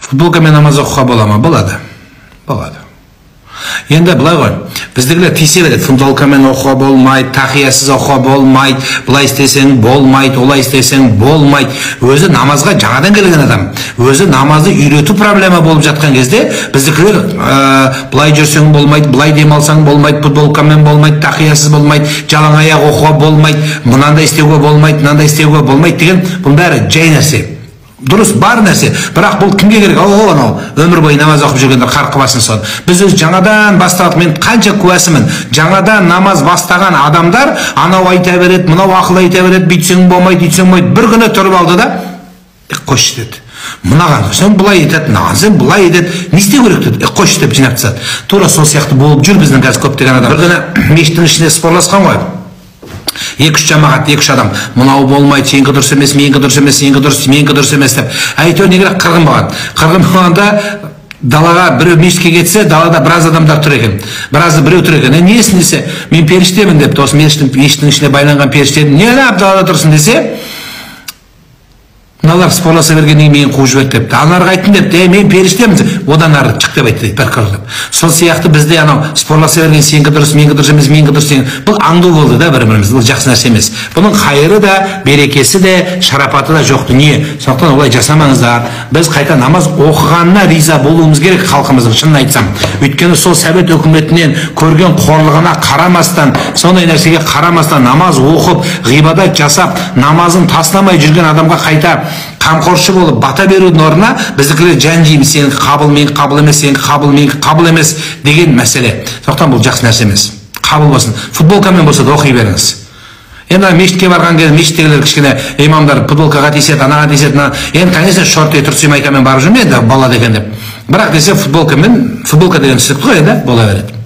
Футболкамен намаз оқуға бола ма? Болады. Болады. Енді былай ғой, біздікілер тиісе береді. Футболкамен оқуға болмайды, тақиясыз оқуға болмайды, былай істесең болмайды, олай істесең болмайды. Өзі намазға жаңадан келген адам, өзі намазды үйрету проблема болып жатқан кезде біздікілер былай жүрсең болмайды, былай демалсаң болмайды, футболкамен болмайды, тақиясыз болмайды, жалаң аяқ оқуға болмайды, мынандай істеуге болмайды, мынандай істеуге болмайды деген, бұның бәрі жай нәрсе. Дұрыс, бар нәрсе. Бірақ бұл кімге керек? О, анау өмір бойы намаз оқып жүргендер қарқы басын соны. Біз өз жаңадан бастадық, мен қанша куәсімін. Жаңадан намаз бастаған адамдар анау айта береді, мынау ақыл айта береді, бүйтсең болмайды, үйтсең болмайды. Бір күні тұрып алды да, қойшы деді. Мынаған сен былай етеді, мынаған сен былай етеді. Не істеу керек деді. Қойшы деп жинап тастады. Тура сол сияқты болып жүр біздің қазір көптеген адам. Бір күні мешіттің ішінде спорласқан ғой. Екі-үш жамағат, екі-үш адам. Мынау болмайды, сенікі дұрыс емес, менікі дұрыс емес, сенікі дұрыс, менікі дұрыс емес деп. Әйтеуір не керек, қырғын болған. Қырғын болғанда далаға біреу мешітке кетсе, далада біраз адамдар тұр екен. Біразы біреу тұр екен. Несін десе, мен періштемін депті. Осы мешіттің ішіне байланған періштемін. Не алып далада тұрсың десе, мыналар спорласа бергеннен кейін мені қуып жіберді депті. Аналарға айттым депті, мен періштемін, одан ары шық деп айтты дейді, бір қырық деп. Сол сияқты бізде анау спорласа берген сенікі дұрыс, менікі дұрыс емес, менікі дұрыс деген, бұл аңду болды да бір-біріміз, бұл жақсы нәрсе емес. Бұның қайыры да, берекесі де, шарапаты да жоқ дүние. Сондықтан олай жасамаңыздар. Біз қайта намаз оқығанына риза болуымыз керек халқымыздың, шынын айтсам. Өйткені сол совет өкіметінен көрген қорлығына қарамастан, сондай нәрсеге қарамастан намаз оқып, ғибадат жасап, намазын тастамай жүрген адамға қайта қамқоршы болып бата берудің орнына біздікілер жан жейміз, сенікі қабыл, менікі қабыл емес, сенікі қабыл, менікі қабыл емес деген мәселе. Сондықтан бұл жақсы нәрсе емес. Қабыл болсын. Футболкамен болса да оқи беріңіз. Енді мешітке барған кезде мешіттегілер кішкене имамдар футболкаға тиіседі, анаға тиіседі, мына. Енді, конечно, шорты, трусы, майкамен барып жүрме енді болады екен деп. Бірақ десе футболкамен, футболка деген түсінікті ғой енді, бола береді.